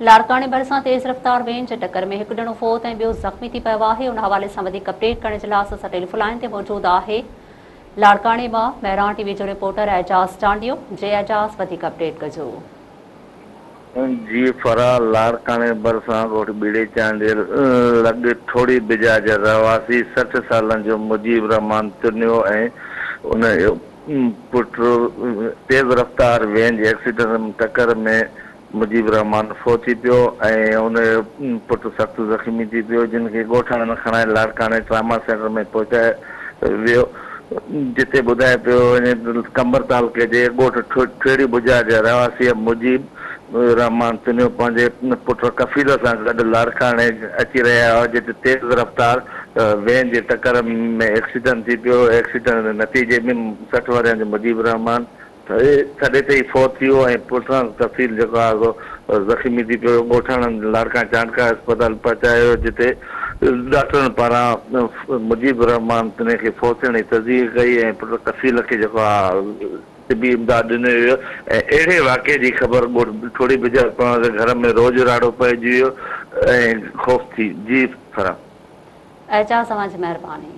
لاڙڪاڻي ڀرسان تيز رفتار وين جي ٽڪر ۾ هڪ ڄڻو فوت ۽ ٻيو زخمي ٿي پيو آهي ان حوالي سان وڌيڪ اپڊيٽ ڪرڻ جي لاء اسان سان ٽيليفون لائين تي موجود آهي لاڙڪاڻي مان مهراڻ ٽي وي جو رپورٽر اعجاز چانڊيو جي اعجاز وڌيڪ اپڊيٽ ڪجو. جي فرح لاڙڪاڻي ڀرسان ڳوٺ ٻيڙي چانڊيل لڳ ٺوڙهي بجاج رهواسي 60 سالن جو مجيب الرحمان تنيو ۽ ان جو پٽ تيز رفتار وين جي ايڪسيڊنٽ ٽڪر ۾ مجيب الرحمان فوت ٿي پيو ۽ ان جو پٽ سخت زخمي ٿي پيو، جن کي ڳوٺاڻن کڻائي لاڙڪاڻي ٽراما سينٽر ۾ پهچايو ويو، جتي ٻڌايو پيو وڃي ته قمبر تعلقي جي ڳوٺ ٺيڙهي بجار جا رهواسي مجيب الرحمان تنيو پنهنجي پٽ ڪفيل سان گڏ لاڙڪاڻي اچي رهيا هئا، جتي تيز رفتار وين جي ٽڪر ۾ ايڪسيڊنٽ ٿي پيو، ايڪسيڊنٽ جي نتيجي ۾ 60 ورهين جو مجيب الرحمان ٿڏي تي ئي فوت ٿي ويو ۽ پٺاڻ ڪفيل جيڪو آهي سو زخمي ٿي پيو. ڳوٺاڻن لاڙڪاڻي چانڊڪا اسپتال پهچايو ويو جتي ڊاڪٽرن پاران مجيب الرحمان تني کي فوت ٿيڻ جي تصديق ڪئي ۽ پٽ ڪفيل کي جيڪو آهي طبي امداد ڏني ويو ۽ اهڙي واقعي جي خبر ڳوٺ ٺوڙهي بجار پوڻ سان گهر ۾ روڄ راڙو پئجي ويو ۽ خوف ٿي جي فرح. اعجاز اوهان جي مهرباني.